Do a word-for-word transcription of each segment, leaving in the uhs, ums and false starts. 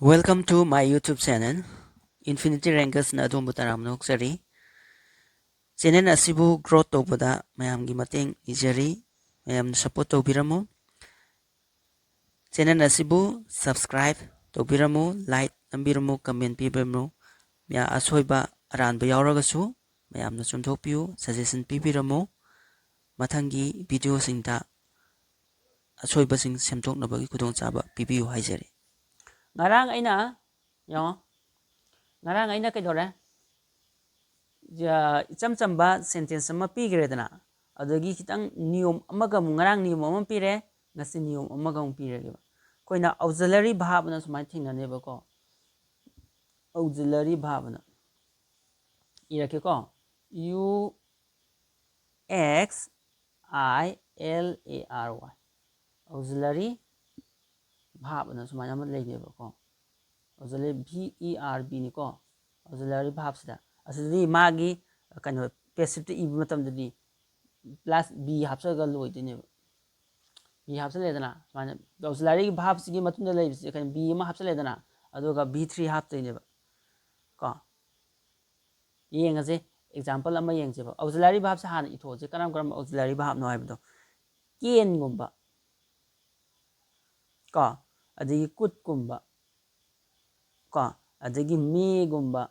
Welcome to my YouTube channel. Infinity Rankersꯅ ꯑꯗꯣꯝꯕꯨ ꯇꯔꯥꯝꯅ ꯑꯣꯛꯆꯔꯤ꯫ Channel ꯑꯁꯤꯕꯨ growth ꯇꯧꯕꯗ ꯃꯌꯥꯝꯒꯤ ꯃꯇꯦꯡ ꯅꯤꯖꯔꯤ꯫ ꯃꯌꯥꯝꯅ support ꯇꯧꯕꯤꯔꯝꯃꯨ꯫ Channel ꯑꯁꯤꯕꯨ subscribe ꯇꯧꯕꯤꯔꯝꯃꯨ, like ꯅꯝꯕꯤꯔꯝꯃꯨ, comment ꯄꯤꯕꯤꯔꯝꯃꯨ꯫ ꯃꯌꯥ-, ꯑꯁꯣꯏꯕ ꯑꯔꯥꯟꯕ ꯌꯥꯎꯔꯒꯁꯨ ꯃꯌꯥꯝꯅ ꯆꯨꯝꯊꯣꯛꯄꯤꯌꯨ, suggestion ꯄꯤꯕꯤꯔꯝꯃꯨ꯫ ꯃꯊꯪꯒꯤ videoꯁꯤꯡꯗ ꯑꯁꯣꯏꯕꯁꯤꯡ ꯁꯦꯝꯗꯣꯛꯅꯕꯒꯤ ꯈꯨꯗꯣꯡꯆꯥꯕ ꯄꯤꯕꯤꯌꯨ ꯍꯥꯏꯖꯔꯤ꯫ ꯉꯔꯥꯡ ꯑꯩꯅ, ꯌꯦꯡꯉꯣ, ꯉꯔꯥꯡ ꯑꯩꯅ ꯀꯩꯗꯧꯔꯦ? ꯖ-, ꯏꯆꯝ ꯆꯝꯕ sentence ꯑꯃ ꯄꯤꯈ꯭ꯔꯦꯗꯅ, ꯑꯗꯨꯗꯒꯤ ꯈꯤꯇꯪ ꯅꯤꯌꯣꯝ ꯑꯃꯒ ꯑꯃꯨꯛ, ꯉꯔꯥꯡ ꯅꯤꯌꯣꯝ ꯑꯃ ꯄꯤꯔꯦ, ꯉꯁꯤ ꯅꯤꯌꯣꯝ ꯑꯃꯒ ꯑꯃꯨꯛ ꯄꯤꯔꯒꯦꯕ꯫ ꯑꯩꯈꯣꯏꯅ auxiliary verb ꯑꯅ ꯁꯨꯃꯥꯏꯅ ꯊꯦꯡꯅꯅꯦꯕꯀꯣ, auxiliary verb ꯑꯅ꯫ ꯏꯔꯛꯀꯦꯀꯣ, U X I L A R Y, auxiliary verb ꯑꯅ ꯁꯨꯃꯥꯏꯅ ꯑꯃ ꯂꯩꯅꯦꯕꯀꯣ, auxiliary V E R B ꯅꯤꯀꯣ, auxiliary verbꯁꯤꯗ꯫ ꯑꯁꯤꯗꯤ ꯃꯥꯒꯤ ꯀꯩꯅꯣ passiveꯇ ꯏꯕ ꯃꯇꯝꯗꯗꯤ plus be ꯍꯥꯞꯆꯜꯂꯒ ꯂꯣꯏꯗꯣꯏꯅꯦꯕ, be ꯍꯥꯞꯆꯜꯂꯦꯗꯅ꯫ ꯁꯨꯃꯥꯏꯅ auxiliary verbꯁꯤꯒꯤ ꯃꯇꯨꯡꯗ ꯂꯩꯕꯁꯤ ꯀꯩꯅꯣ, be ꯑꯃ ꯍꯥꯞꯆꯜꯂꯦꯗꯅ, ꯑꯗꯨꯒ V three ꯍꯥꯞꯇꯣꯏꯅꯦꯕ ꯀꯣ꯫ ꯌꯦꯡꯉꯁꯦ, example ꯑꯃ ꯌꯦꯡꯁꯦꯕ꯫ Auxiliary verbꯁꯦ ꯍꯥꯟꯅ ꯏꯊꯣꯛꯑꯁꯦ, ꯀꯔꯝ ꯀꯔꯝꯕ auxiliary verbꯅꯣ ꯍꯥꯏꯕꯗꯣ꯫ Canꯒꯨꯝꯕ ꯀꯣ, ꯑꯗꯒꯤ couldꯀꯨꯝꯕ ꯀꯣ, ꯑꯗꯒꯤ mayꯒꯨꯝꯕ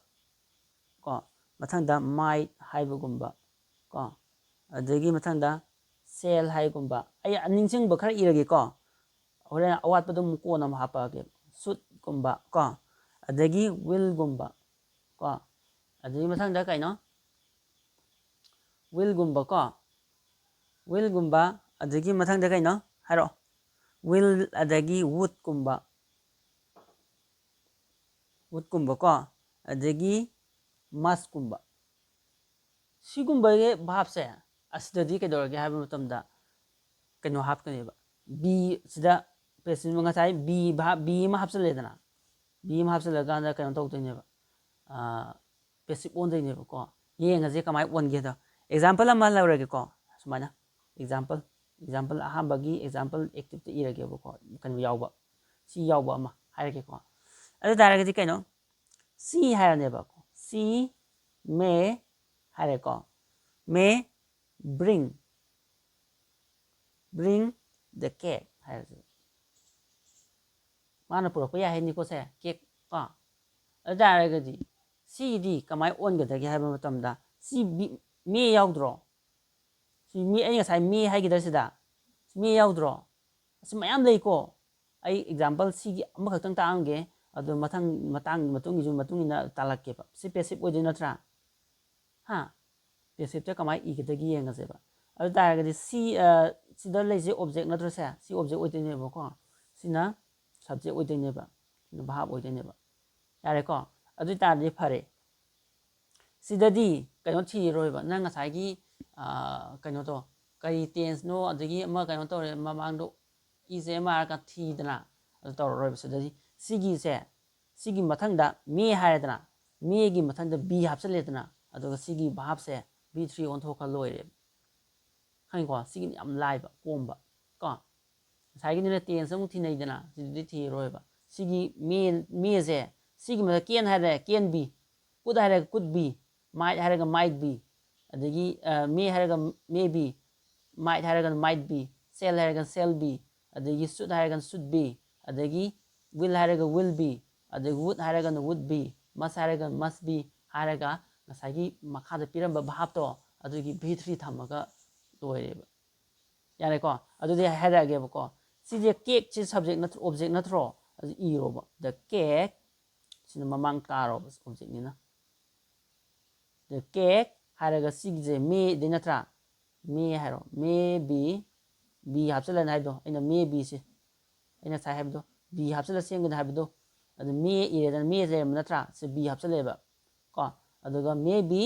ꯀꯣ, ꯃꯊꯪꯗ might ꯍꯥꯏꯕꯒꯨꯝꯕ ꯀꯣ, ꯑꯗꯒꯤ ꯃꯊꯪꯗ shall ꯍꯥꯏꯒꯨꯝꯕ꯫ ꯑꯩ ꯅꯤꯡꯁꯤꯡꯕ ꯈꯔ ꯏꯔꯒꯦꯀꯣ, ꯍꯣꯔꯦꯟ ꯑꯋꯥꯠꯄꯗꯣ ꯑꯃꯨꯛ ꯀꯣꯟꯅ ꯑꯃꯨꯛ ꯍꯥꯞꯄꯛꯑꯒꯦ꯫ Shouldꯀꯨꯝꯕ ꯀꯣ, ꯑꯗꯒꯤ willꯒꯨꯝꯕ ꯀꯣ, ꯑꯗꯒꯤ ꯃꯊꯪꯗ ꯀꯩꯅꯣ, willꯒꯨꯝꯕ ꯀꯣ, willꯒꯨꯝꯕ, ꯑꯗꯒꯤ ꯃꯊꯪꯗ ꯀꯩꯅꯣ ꯍꯥꯏꯔꯛꯑꯣ, will ꯑꯗꯒꯤ wouldꯀꯨꯝꯕ, wouldꯀꯨꯝꯕ ꯀꯣ, ꯑꯗꯒꯤ mustꯀꯨꯝꯕ꯫ ꯁꯤꯒꯨꯝꯕꯒꯤ verbꯁꯦ ꯑꯁꯤꯗꯗꯤ ꯀꯩꯗꯧꯔꯒꯦ ꯍꯥꯏꯕ ꯃꯇꯝꯗ ꯀꯩꯅꯣ ꯍꯥꯞꯀꯅꯦꯕ, be ꯁꯤꯗ passive, ꯉꯁꯥꯏ be verb, be ꯑꯃ ꯍꯥꯞꯆꯜꯂꯦꯗꯅ, be ꯑꯃ ꯍꯥꯞꯆꯜꯂꯀꯥꯟꯗ ꯀꯩꯅꯣ ꯇꯧꯗꯣꯏꯅꯦꯕ, passive ꯑꯣꯟꯗꯣꯏꯅꯦꯕꯀꯣ꯫ ꯌꯦꯡꯉꯁꯦ ꯀꯃꯥꯏꯅ ꯑꯣꯟꯒꯦꯗꯣ꯫ Example ꯑꯃ ꯂꯧꯔꯒꯦꯀꯣ, ꯁꯨꯃꯥꯏꯅ example, example ꯑꯍꯥꯟꯕꯒꯤ example activeꯇ ꯏꯔꯒꯦꯕꯀꯣ, ꯀꯩꯅꯣ ꯌꯥꯎꯕ, ꯁꯤ ꯌꯥꯎꯕ ꯑꯃ ꯍꯥꯏꯔꯒꯦꯀꯣ꯫ ꯑꯗꯨ ꯇꯥꯔꯒꯗꯤ ꯀꯩꯅꯣ? She ꯍꯥꯏꯔꯅꯦꯕꯀꯣ꯫ She may ꯍꯥꯏꯔꯦꯀꯣ꯫ May bring, bring the cake ꯍꯥꯏꯔꯁꯦ꯫ ꯃꯥꯅ ꯄꯨꯔꯛꯄ ꯌꯥꯏ ꯍꯥꯏꯅꯤꯀꯣ ꯁꯦ, cake ꯀꯣ꯫ ꯑꯗꯨ ꯇꯥꯔꯒꯗꯤ ꯁꯤꯗꯤ ꯀꯃꯥꯏꯅ ꯑꯣꯟꯒꯗꯒꯦ ꯍꯥꯏꯕ ꯃꯇꯝꯗ, ꯁꯤ ꯕꯤ-, may ꯌꯥꯎꯗ꯭ꯔꯣ? ꯁꯤ may, ꯑꯩ ꯉꯁꯥꯏ may ꯍꯥꯏꯈꯤꯗ꯭ꯔ ꯁꯤꯗ? May ꯌꯥꯎꯗ꯭ꯔꯣ? ꯑꯁꯤ ꯃꯌꯥꯝ ꯂꯩꯀꯣ꯫ ꯑꯩ example ꯁꯤꯒꯤ ꯑꯃꯈꯛꯇꯪ ꯇꯥꯛꯑꯝꯒꯦ꯫ ꯑꯗꯣ ꯃꯊꯪ ꯃꯇꯥꯡ ꯃꯇꯨꯡꯒꯤꯁꯨ ꯃꯇꯨꯡ ꯏꯟꯅ ꯇꯥꯛꯂꯛꯀꯦꯕ꯫ ꯁꯤ passive ꯑꯣꯏꯗꯣꯏ ꯅꯠꯇ꯭ꯔꯥ? ꯍꯥ? Passiveꯇ ꯀꯃꯥꯏꯅ ꯏꯒꯗꯒꯦ ꯌꯦꯡꯉꯁꯦꯕ꯫ ꯑꯗꯨ ꯇꯥꯔꯒꯗꯤ ꯁꯤ, ꯑ, ꯁꯤꯗ ꯂꯩꯁꯦ object ꯅꯠꯇ꯭ꯔꯣ ꯁꯦ? ꯁꯤ object ꯑꯣꯏꯗꯣꯏꯅꯦꯕꯀꯣ꯫ ꯁꯤꯅ subject ꯑꯣꯏꯗꯣꯏꯅꯦꯕ꯫ ꯁꯤꯅ verb ꯑꯣꯏꯗꯣꯏꯅꯦꯕ꯫ ꯌꯥꯔꯦꯀꯣ? ꯑꯗꯨ ꯑꯣꯏ ꯇꯥꯔꯗꯤ ꯐꯔꯦ꯫ ꯁꯤꯗꯗꯤ ꯀꯩꯅꯣ ꯊꯤꯔꯣꯏꯕ꯫ ꯅꯪ ꯉꯁꯥꯏꯒꯤ, ꯑ, ꯀꯩꯅꯣꯗꯣ, ꯀꯔꯤ tenseꯅꯣ, ꯑꯗꯒꯤ ꯑꯃ ꯀꯩꯅꯣ ꯇꯧꯔꯦ, ꯃꯃꯥꯡꯗꯣ is am are ꯀ ꯊꯤꯗꯅ, ꯑꯗꯨ ꯇꯧꯔꯔꯣꯏꯕ꯫ ꯁꯤꯗꯗꯤ ꯁꯤꯒꯤꯁꯦ, ꯁꯤꯒꯤ ꯃꯊꯪꯗ may ꯍꯥꯏꯔꯦꯗꯅ, mayꯒꯤ ꯃꯊꯪꯗ be ꯍꯥꯞꯆꯜꯂꯦꯗꯅ, ꯑꯗꯨꯒ ꯁꯤꯒꯤ verbꯁꯦ be three ꯑꯣꯟꯊꯣꯛꯈ꯭ꯔ ꯂꯣꯏꯔꯦ꯫ ꯈꯪꯉꯤꯀꯣ? ꯁꯤꯒꯤꯅ ꯌꯥꯝ ꯂꯥꯏꯕ, ꯀꯣꯝꯕ ꯀꯣ꯫ ꯉꯁꯥꯏꯒꯤꯗꯨꯅ tense ꯑꯃꯨꯛ ꯊꯤꯅꯩꯗꯅ, ꯁꯤꯗꯨꯗꯤ ꯊꯤꯔꯣꯏꯕ꯫ ꯁꯤꯒꯤ may, mayꯁꯦ, ꯁꯤꯒꯤ ꯃꯊꯛ can ꯍꯥꯏꯔꯦ, can be, could ꯍꯥꯏꯔꯒ could be, might ꯍꯥꯏꯔꯒ might be, ꯑꯗꯒꯤ, ꯑ, may ꯍꯥꯏꯔꯒ may be, might ꯍꯥꯏꯔꯒꯅ might be, shall ꯍꯥꯏꯔꯒꯅ shall be, ꯑꯗꯒꯤ should ꯍꯥꯏꯔꯒꯅ should be, ꯑꯗꯒꯤ will ꯍꯥꯏꯔꯒ will be, ꯑꯗꯒꯤ would ꯍꯥꯏꯔꯒꯅ would be, must ꯍꯥꯏꯔꯒꯅ must be ꯍꯥꯏꯔꯒ ꯉꯁꯥꯏꯒꯤ ꯃꯈꯥꯗ ꯄꯤꯔꯝꯕ verbꯇꯣ ꯑꯗꯨꯒꯤ be three ꯊꯝꯃꯒ ꯂꯣꯏꯔꯦꯕ꯫ ꯌꯥꯔꯦꯀꯣ? ꯑꯗꯨꯗꯤ ꯍꯥꯏꯔꯛꯑꯒꯦꯕꯀꯣ꯫ ꯁꯤꯁꯦ cakeꯁꯦ subject ꯅꯠꯇ꯭ꯔꯣ, object ꯅꯠꯇ꯭ꯔꯣ? ꯑꯗꯨ ꯏꯔꯣꯕ꯫ The cake, ꯁꯤꯅ ꯃꯃꯥꯡ ꯇꯥꯔꯣꯕ, objectꯅꯤꯅ꯫ The cake ꯍꯥꯏꯔꯒ ꯁꯤꯒꯤꯁꯦ mayꯗꯩ ꯅꯠꯇ꯭ꯔꯥ? May ꯍꯥꯏꯔꯣ꯫ May be, be ꯍꯥꯞꯆꯤꯜꯂꯅꯤ ꯍꯥꯏꯕꯗꯣ꯫ ꯑꯩꯅ may beꯁꯦ, ꯑꯩꯅ ꯉꯁꯥꯏ ꯍꯥꯏꯕꯗꯣ, be ꯍꯥꯞꯆꯤꯜꯂ ꯁꯦꯝꯒꯅꯤ ꯍꯥꯏꯕꯗꯣ, ꯑꯗꯨ may ꯏꯔꯦꯗꯅ, may ꯂꯩꯔꯝꯕ ꯅꯠꯇ꯭ꯔꯥ? ꯁꯤ be ꯍꯥꯞꯆꯤꯜꯂꯦꯕ ꯀꯣ꯫ ꯑꯗꯨꯒ may be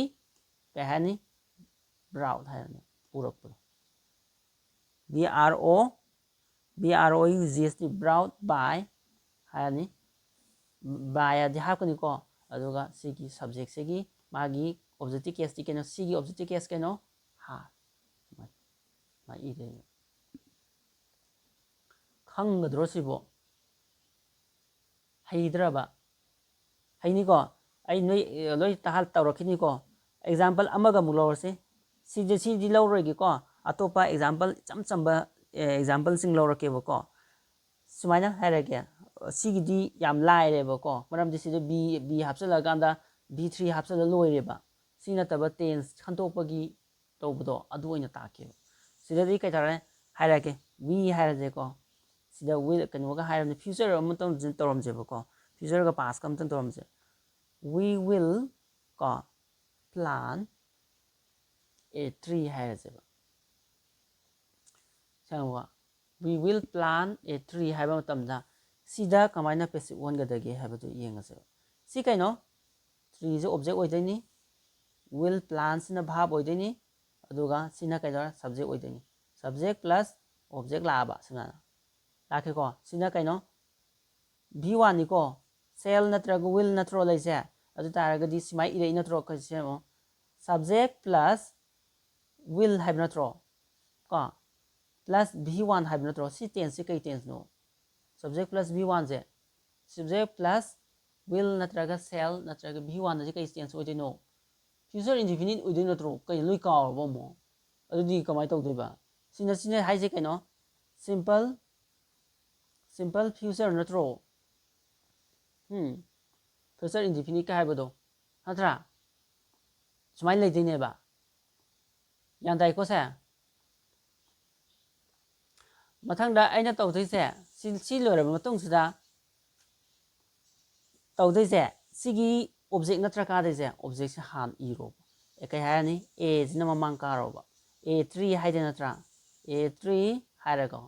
ꯀꯩ ꯍꯥꯏꯅꯤ? Brought ꯍꯥꯏꯔꯅꯤ, ꯄꯨꯔꯛꯄꯗꯣ꯫ B R O, B R O U G H T, brought by ꯍꯥꯏꯔꯅꯤ꯫ By ꯑꯗꯤ ꯍꯥꯞꯀꯅꯤꯀꯣ꯫ ꯑꯗꯨꯒ ꯁꯤꯒꯤ subjectꯁꯤꯒꯤ ꯃꯥꯒꯤ objective caseꯇꯤ ꯀꯩꯅꯣ? ꯁꯤꯒꯤ objective case ꯀꯩꯅꯣ? Her꯫ ꯁꯨꯃꯥꯏ, ꯁꯨꯃꯥꯏ ꯏꯗꯣꯏꯅꯦ꯫ ꯈꯪꯒꯗ꯭ꯔꯣ ꯁꯤꯕꯣ? ꯍꯩꯗ꯭ꯔꯕ? ꯍꯩꯅꯤꯀꯣ? ꯑꯩ ꯅꯣꯏ, ꯑ, ꯂꯣꯏ ꯇꯥꯍꯜ ꯇꯧꯔꯛꯈꯤꯅꯤꯀꯣ? ꯑꯦꯛꯖꯥꯝꯄꯜ ꯑꯃꯒ ꯑꯃꯨꯛ ꯂꯧꯔꯁꯤ꯫ ꯁꯤꯁꯦ, ꯁꯤꯗꯤ ꯂꯧꯔꯣꯏꯒꯦꯀꯣ꯫ ꯑꯇꯣꯞꯄ ꯑꯦꯛꯖꯥꯝꯄꯜ ꯏꯆꯝ ꯆꯝꯕ, ꯑꯦ, ꯑꯦꯛꯖꯥꯝꯄꯜꯁꯤꯡ ꯂꯧꯔꯛꯀꯦꯕꯀꯣ꯫ ꯁꯨꯃꯥꯏꯅ ꯍꯥꯏꯔꯒꯦ, ꯁꯤꯒꯤꯗꯤ ꯌꯥꯝ ꯂꯥꯏꯔꯦꯕꯀꯣ, ꯃꯔꯝꯗꯤ ꯁꯤꯗ ꯕꯤ, ꯕꯤ ꯍꯥꯞꯆꯤꯜꯂꯀꯥꯟꯗ ꯕꯤ ꯊ꯭ꯔꯤ ꯍꯥꯞꯆꯤꯜꯂ ꯂꯣꯏꯔꯦꯕ꯫ ꯁꯤ ꯅꯠꯇꯕ ꯇꯦꯟꯁ ꯈꯟꯗꯣꯛꯄꯒꯤ ꯇꯧꯕꯗꯣ, ꯑꯗꯨ ꯑꯣꯏꯅ ꯇꯥꯛꯀꯦꯕ꯫ ꯁꯤꯗꯗꯤ ꯀꯩ ꯇꯧꯔꯦ ꯍꯥꯏꯔꯛꯀꯦ, ꯋꯤ ꯍꯥꯏꯔꯁꯦꯀꯣ꯫ ꯁꯤꯗ ꯋꯤꯜ, ꯀꯩꯅꯣꯒ ꯍꯥꯏꯔꯕꯅꯤ, ꯐ꯭ꯌꯨꯆꯔ ꯑꯃ ꯇꯧ-, ꯇꯧꯔꯝꯁꯦꯕꯀꯣ꯫ ꯐ꯭ꯌꯨꯆꯔꯒ ꯄꯥꯁꯀ ꯑꯝꯇꯪ ꯇꯧꯔꯝꯁꯦ꯫ We will ꯀꯣ, plan a tree ꯍꯥꯏꯔꯁꯦꯕ꯫ ꯁꯦꯡꯉꯕ? We will plan a tree ꯍꯥꯏꯕ ꯃꯇꯝꯗ ꯁꯤꯗ ꯀꯃꯥꯏꯅ ꯄꯦꯁꯤꯞ ꯑꯣꯟꯒꯗꯒꯦ ꯍꯥꯏꯕꯗꯨ ꯌꯦꯡꯉꯁꯦꯕ꯫ ꯁꯤ ꯀꯩꯅꯣ? ꯇ꯭ꯔꯤꯁꯦ ꯑꯣꯞꯖꯦꯛ ꯑꯣꯏꯗꯣꯏꯅꯤ, ꯋꯤꯜ, ꯄ꯭ꯂꯥꯟꯁꯤꯅ ꯚꯥꯔꯕ ꯑꯣꯏꯗꯣꯏꯅꯤ, ꯑꯗꯨꯒ ꯁꯤꯅ ꯀꯩꯗꯧꯔꯦ? ꯁꯕꯖꯦꯛ ꯑꯣꯏꯗꯣꯏꯅꯤ꯫ ꯁꯕꯖꯦꯛ ꯄ꯭ꯂꯁ ꯑꯣꯞꯖꯦꯛ ꯂꯥꯛꯑꯕ, ꯁꯨꯃꯥꯏꯅ ꯂꯥꯛꯈ꯭ꯔꯦꯀꯣ꯫ ꯁꯤꯅ ꯀꯩꯅꯣ? ꯚꯤ ꯋꯥꯟꯅꯤꯀꯣ꯫ ꯁꯦꯜ ꯅꯠꯇ꯭ꯔꯒ ꯋꯤꯜ ꯅꯠꯇ꯭ꯔꯣ ꯂꯩꯁꯦ? ꯑꯗꯨ ꯇꯥꯔꯒꯗꯤ ꯁꯨꯃꯥꯏꯅ ꯏꯔꯛꯏ ꯅꯠꯇ꯭ꯔꯣ? ꯀꯩꯁꯦ ꯌꯦꯡꯉꯣ, ꯁꯕꯖꯦꯛ ꯄ꯭ꯂꯁ ꯋꯤꯜ ꯍꯥꯏꯕ ꯅꯠꯇ꯭ꯔꯣ? ꯀꯣ, ꯄ꯭ꯂꯁ ꯚꯤ ꯋꯥꯟ ꯍꯥꯏꯕ ꯅꯠꯇ꯭ꯔꯣ? ꯁꯤ ꯇꯦꯟꯁꯁꯤ ꯀꯩ ꯇꯦꯟꯁꯅꯣ? ꯁꯕꯖꯦꯛ ꯄ꯭ꯂꯁ ꯚꯤ ꯋꯥꯟꯁꯦ, ꯁꯕꯖꯦꯛ ꯄ꯭ꯂꯁ ꯋꯤꯜ ꯅꯠꯇ꯭ꯔꯒ ꯁꯦꯜ ꯅꯠꯇ꯭ꯔꯒ ꯚꯤ ꯋꯥꯟ ꯑꯁꯤ ꯀꯩ ꯇꯦꯟꯁ ꯑꯣꯏꯗꯣꯏꯅꯣ? ꯐ꯭ꯌꯨꯆꯔ ꯏꯟꯗꯤꯐꯤꯅꯤꯠ ꯑꯣꯏꯗꯣꯏ ꯅꯠꯇ꯭ꯔꯣ? ꯀꯩꯅꯣ, ꯂꯣꯏ ꯀꯥꯎꯔꯕꯣ ꯑꯃꯨꯛ? ꯑꯗꯨꯗꯤ ꯀꯃꯥꯏꯅ ꯇꯧꯗꯣꯏꯕ? ꯁꯤꯅ, ꯁꯤꯅ ꯍꯥꯏꯁꯦ ꯀꯩꯅꯣ? ꯁꯤꯝꯄꯜ, ꯁꯤꯝꯄꯜ ꯐ꯭ꯌꯨꯆꯔ ꯅꯠꯇ꯭ꯔꯣ? ꯎꯝ, ꯐ꯭ꯌꯨꯆꯔ ꯏꯟꯗꯤꯐꯤꯅꯤꯠꯀ ꯍꯥꯏꯕꯗꯣ, ꯅꯠꯇ꯭ꯔꯥ? ꯁꯨꯃꯥꯏꯅ ꯂꯩꯗꯣꯏꯅꯦꯕ꯫ ꯒ꯭ꯌꯥꯟ ꯇꯥꯏꯀꯣ ꯁꯦ? ꯃꯊꯪꯗ ꯑꯩꯅ ꯇꯧꯗꯣꯏꯁꯦ, ꯁꯤ, ꯁꯤ ꯂꯣꯏꯔꯕ ꯃꯇꯨꯡꯁꯤꯗ ꯇꯧꯗꯣꯏꯁꯦ, ꯁꯤꯒꯤ ꯑꯣꯞꯖꯦꯛ ꯅꯠꯇ꯭ꯔꯥ ꯀꯥꯗꯣꯏꯁꯦ? ꯑꯣꯞꯖꯦꯛꯁꯦ ꯍꯥꯟꯅ ꯏꯔꯣꯕ꯫ ꯑꯦ, ꯀꯩ ꯍꯥꯏꯔꯅꯤ? ꯑꯦꯁꯤꯅ ꯃꯃꯥꯡ ꯀꯥꯔꯣꯕ꯫ ꯑꯦ ꯇ꯭ꯔꯤ ꯍꯥꯏꯗꯣꯏ ꯅꯠꯇ꯭ꯔꯥ? ꯑꯦ ꯇ꯭ꯔꯤ ꯍꯥꯏꯔꯦꯀꯣ꯫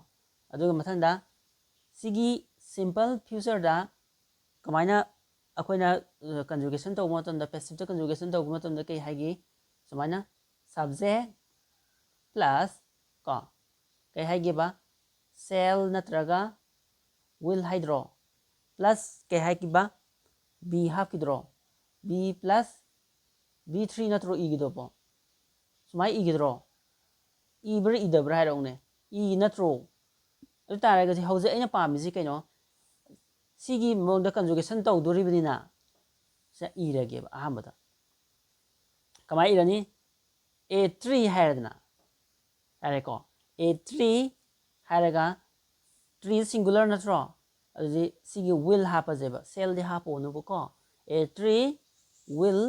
ꯑꯗꯨꯒ ꯃꯊꯪꯗ ꯁꯤꯒꯤ ꯁꯤꯝꯄꯜ ꯐ꯭ꯌꯨꯆꯔꯗ ꯀꯃꯥꯏꯅ ꯑꯩꯈꯣꯏꯅ, ꯑ, ꯀꯟꯖꯨꯒꯦꯁꯟ ꯇꯧꯕ ꯃꯇꯝꯗ, ꯄꯦꯁꯤꯞꯇ ꯀꯟꯖꯨꯒꯦꯁꯟ ꯇꯧꯕ ꯃꯇꯝꯗ ꯀꯩ ꯍꯥꯏꯒꯦ? ꯁꯨꯃꯥꯏꯅ ꯁꯕꯖꯦꯛ ꯄ꯭ꯂꯁ ꯀꯣ, ꯀꯩ ꯍꯥꯏꯒꯦꯕ? ꯁꯦꯜ ꯅꯠꯇ꯭ꯔꯒ ꯋꯤꯜ ꯍꯥꯏꯗ꯭ꯔꯣ? ꯄ꯭ꯂꯁ ꯀꯩ ꯍꯥꯏꯈꯤꯕ? ꯕꯤ ꯍꯥꯞꯈꯤꯗ꯭ꯔꯣ? ꯕꯤ ꯄ꯭ꯂꯁ ꯕꯤ ꯊ꯭ꯔꯤ ꯅꯠꯇ꯭ꯔꯣ ꯏꯒꯤꯗꯣꯕꯣ? ꯁꯨꯃꯥꯏꯅ ꯏꯒꯗ꯭ꯔꯣ? ꯏꯕ꯭ꯔꯥ ꯏꯗꯕ꯭ꯔꯥ ꯍꯥꯏꯔꯛꯎꯅꯦ꯫ ꯏ ꯅꯠꯇ꯭ꯔꯣ? ꯑꯗꯨ ꯇꯥꯔꯒꯗꯤ ꯍꯧꯖꯤꯛ ꯑꯩꯅ ꯄꯥꯝꯃꯤꯁꯤ ꯀꯩꯅꯣ? ꯁꯤꯒꯤ ꯃꯑꯣꯡꯗ conjugation ꯇꯧꯗꯣꯔꯤꯕꯅꯤꯅ ꯁꯦ ꯏꯔꯒꯦꯕ ꯑꯍꯥꯟꯕꯗ꯫ ꯀꯃꯥꯏꯅ ꯏꯔꯅꯤ? A tree ꯍꯥꯏꯔꯦꯗꯅ, ꯌꯥꯔꯦꯀꯣ? A tree ꯍꯥꯏꯔꯒ tree singular ꯅꯠꯇ꯭ꯔꯣ? ꯑꯗꯨꯗꯤ ꯁꯤꯒꯤ will ꯍꯥꯞꯄꯁꯦꯕ, shall D ꯍꯥꯞꯄꯣꯅꯨꯕꯀꯣ꯫ A tree will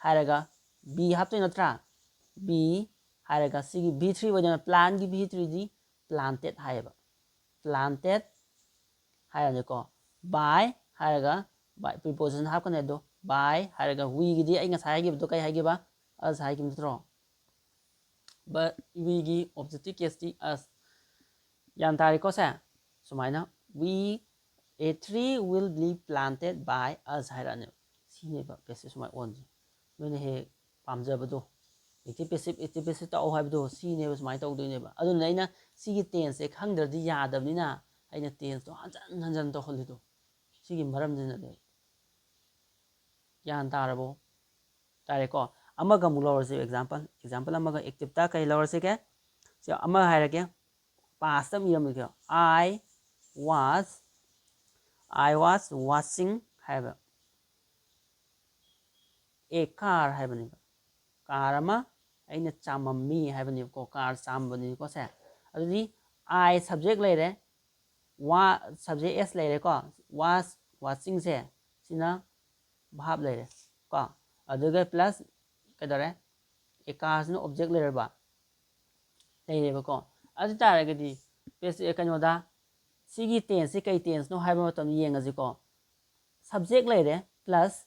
ꯍꯥꯏꯔꯒ be ꯍꯥꯞꯇꯣꯏ ꯅꯠꯇ꯭ꯔꯥ? Be ꯍꯥꯏꯔꯒ ꯁꯤꯒꯤ be three ꯑꯣꯏꯗꯅ plant ꯀꯤ be three ꯗꯤ planted ꯍꯥꯏꯌꯦꯕ꯫ Planted ꯍꯥꯏꯔꯅꯤꯀꯣ꯫ By ꯍꯥꯏꯔꯒ by preposition ꯍꯥꯞꯀꯅꯤ ꯑꯗꯣ, by ꯍꯥꯏꯔꯒ we ꯒꯤꯗꯤ ꯑꯩ ꯉꯁꯥꯏ ꯍꯥꯏꯈꯤꯕꯗꯣ ꯀꯩ ꯍꯥꯏꯈꯤꯕ? Us ꯍꯥꯏꯈꯤꯕ ꯅꯠꯇ꯭ꯔꯣ? But we ꯒꯤ objective case ꯇꯤ us꯫ ꯒ꯭ꯌꯥꯟ ꯇꯥꯔꯦꯀꯣ ꯁꯦ? ꯁꯨꯃꯥꯏꯅ we, a tree will be planted by us ꯍꯥꯏꯔꯛꯑꯅꯦꯕ꯫ ꯁꯤꯅꯦꯕ passive ꯁꯨꯃꯥꯏꯅ ꯑꯣꯟꯁꯦ꯫ ꯅꯣꯏꯅ ꯍꯦꯛ ꯄꯥꯝꯖꯕꯗꯣ, active passive, active passive ꯇꯥꯛꯑꯣ ꯍꯥꯏꯕꯗꯣ ꯁꯤꯅꯦꯕ, ꯁꯨꯃꯥꯏꯅ ꯇꯧꯗꯣꯏꯅꯦꯕ꯫ ꯑꯗꯨꯅ ꯑꯩꯅ ꯁꯤꯒꯤ tense ꯁꯦ ꯈꯪꯗ꯭ꯔꯗꯤ ꯌꯥꯗꯕꯅꯤꯅ ꯑꯩꯅ tense ꯇꯣ ꯍꯟꯖꯟ ꯍꯟꯖꯟ ꯇꯧꯍꯜꯂꯤꯗꯣ ꯁꯤꯒꯤ ꯃꯔꯝꯁꯤꯅꯅꯦ꯫ ꯒ꯭ꯌꯥꯟ ꯇꯥꯔꯕꯣ? ꯇꯥꯔꯦꯀꯣ? ꯑꯃꯒ ꯑꯃꯨꯛ ꯂꯧꯔꯁꯤ example꯫ Example ꯑꯃꯒ active ꯇ ꯀꯩ ꯂꯧꯔꯁꯤꯒꯦ? ꯁꯤ ꯑꯃ ꯍꯥꯏꯔꯒꯦ, past ꯑꯃ ꯏꯔꯝꯃꯒꯦ꯫ I was, I was watching ꯍꯥꯏꯕ꯫ A car ꯍꯥꯏꯕꯅꯦꯕ꯫ Car ꯑꯃ ꯑꯩꯅ ꯆꯥꯝꯃꯝꯃꯤ ꯍꯥꯏꯕꯅꯦꯕꯀꯣ꯫ Car ꯆꯥꯝꯕꯅꯤꯀꯣ ꯁꯦ꯫ ꯑꯗꯨꯗꯤ I subject ꯂꯩꯔꯦ, ꯋꯥ subject as ꯂꯩꯔꯦꯀꯣ꯫ Was, watching ꯁꯦ ꯁꯤꯅ verb ꯂꯩꯔꯦ ꯀꯣ꯫ ꯑꯗꯨꯒ plus ꯀꯩꯗꯧꯔꯦ? A car ꯁꯤꯅ object ꯂꯩꯔꯕ? ꯂꯩꯔꯦꯕꯀꯣ꯫ ꯑꯗꯨ ꯇꯥꯔꯒꯗꯤ passive, ꯀꯩꯅꯣꯗ ꯁꯤꯒꯤ tense ꯁꯤ ꯀꯩ tense ꯅꯣ ꯍꯥꯏꯕ ꯃꯇꯝꯗ ꯌꯦꯡꯉꯁꯤꯀꯣ꯫ Subject ꯂꯩꯔꯦ plus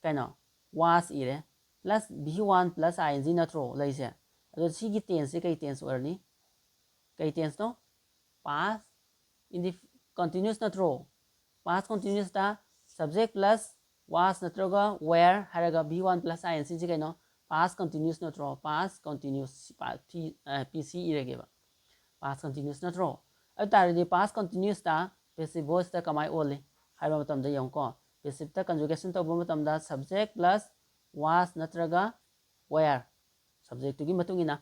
ꯀꯩꯅꯣ, was ꯏꯔꯦ plus V one plus I N G ꯅꯠꯇ꯭ꯔꯣ ꯂꯩꯁꯦ? ꯑꯗꯣ ꯁꯤꯒꯤ tense ꯁꯤ ꯀꯩ tense ꯑꯣꯏꯔꯅꯤ? ꯀꯩ tense ꯅꯣ? Past indi-, continuous ꯅꯠꯇ꯭ꯔꯣ? Past continuous ꯇ subject plus was ꯅꯠꯇ꯭ꯔꯒ were ꯍꯥꯏꯔꯒ V one plus I N G ꯁꯤ ꯀꯩꯅꯣ? Past continuous ꯅꯠꯇ꯭ꯔꯣ? Past continuous, ꯄꯤ-, ꯄꯤ-, ꯑ, P C ꯏꯔꯒꯦꯕ꯫ Past continuous ꯅꯠꯇ꯭ꯔꯣ? ꯑꯗꯨ ꯇꯥꯔꯗꯤ past continuous ꯇ passive voice ꯇ ꯀꯃꯥꯏ ꯑꯣꯜꯂꯤ ꯍꯥꯏꯕ ꯃꯇꯝꯗ ꯌꯦꯡꯉꯨꯀꯣ꯫ Passive ꯇ conjugation ꯇꯧꯕ ꯃꯇꯝꯗ subject plus was ꯅꯠꯇ꯭ꯔꯒ were, subject ꯇꯨꯒꯤ ꯃꯇꯨꯡ ꯏꯟꯅ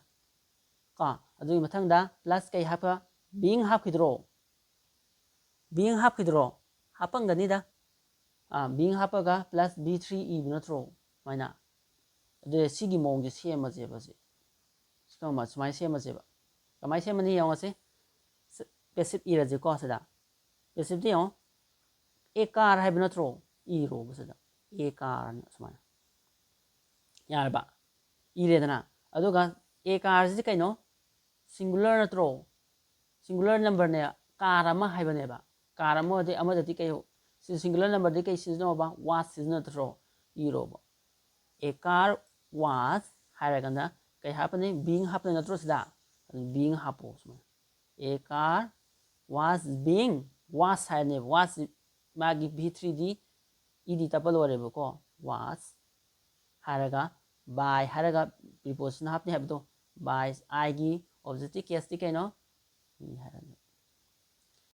ꯀꯣ꯫ ꯑꯗꯨꯒꯤ ꯃꯊꯪꯗ plus ꯀꯩ ꯍꯥꯞꯄ? Being ꯍꯥꯞꯈꯤꯗ꯭ꯔꯣ? Being ꯍꯥꯞꯈꯤꯗ꯭ꯔꯣ? ꯍꯥꯞꯄꯝꯒꯅꯤꯗ꯫ ꯑꯥ, being ꯍꯥꯞꯄꯒ plus be three ꯏꯕ ꯅꯠꯇ꯭ꯔꯣ? ꯁꯨꯃꯥꯏꯅ꯫ ꯑꯗꯨꯗꯤ ꯁꯤꯒꯤ ꯃꯑꯣꯡꯁꯦ ꯁꯦꯝꯃꯁꯦꯕ ꯁꯤ꯫ ꯁꯤ ꯀꯃꯥꯏ-, ꯁꯨꯃꯥꯏꯅ ꯁꯦꯝꯃꯁꯦꯕ꯫ ꯀꯃꯥꯏꯅ ꯁꯦꯝꯃꯅꯤ ꯌꯦꯡꯉꯁꯤ꯫ ꯁ-, passive ꯏꯔꯁꯤꯀꯣ ꯁꯤꯗ꯫ Passiveꯇ ꯌꯦꯡꯉꯣ꯫ A car ꯍꯥꯏꯕ ꯅꯠꯇ꯭ꯔꯣ? ꯏꯔꯣꯕ ꯁꯤꯗ꯫ A car ꯍꯥꯏꯅ ꯁꯨꯃꯥꯏꯅ꯫ ꯌꯥꯔꯕ? ꯏꯔꯦꯗꯅ꯫ ꯑꯗꯨꯒ A car ꯁꯤꯗꯤ ꯀꯩꯅꯣ? Singular ꯅꯠꯇ꯭ꯔꯣ? Singular numberꯅꯦ, car ꯑꯃ ꯍꯥꯏꯕꯅꯦꯕ꯫ Car ꯑꯃ ꯑꯣꯏꯔꯗꯤ ꯑꯃꯗꯗꯤ ꯀꯩ, ꯁꯤ singular numberꯗꯤ ꯀꯩ ꯁꯤꯖꯤꯟꯅꯧꯕ? Was ꯁꯤꯖꯤꯟꯅꯗ꯭ꯔꯣ? ꯏꯔꯣꯕ꯫ A car was ꯍꯥꯏꯔꯀꯥꯟꯗ ꯀꯩ ꯍꯥꯞꯄꯅꯤ? Being ꯍꯥꯞꯄꯅꯤ ꯅꯠꯇ꯭ꯔꯣ ꯁꯤꯗ? ꯑꯗꯨ being ꯍꯥꯞꯄꯣ ꯁꯨꯃꯥꯏꯅ꯫ A car was being, was ꯍꯥꯏꯔꯅꯦꯕ꯫ Was ꯃꯥꯒꯤ be threeꯗꯤ ed ꯇꯞꯄ ꯂꯣꯏꯔꯦꯕꯀꯣ꯫ Was ꯍꯥꯏꯔꯒ, by ꯍꯥꯏꯔꯒ preposition ꯍꯥꯞꯅꯤ ꯍꯥꯏꯕꯗꯣ, by, Iꯒꯤ objective caseꯇꯤ ꯀꯩꯅꯣ? He ꯍꯥꯏꯔꯅꯤ꯫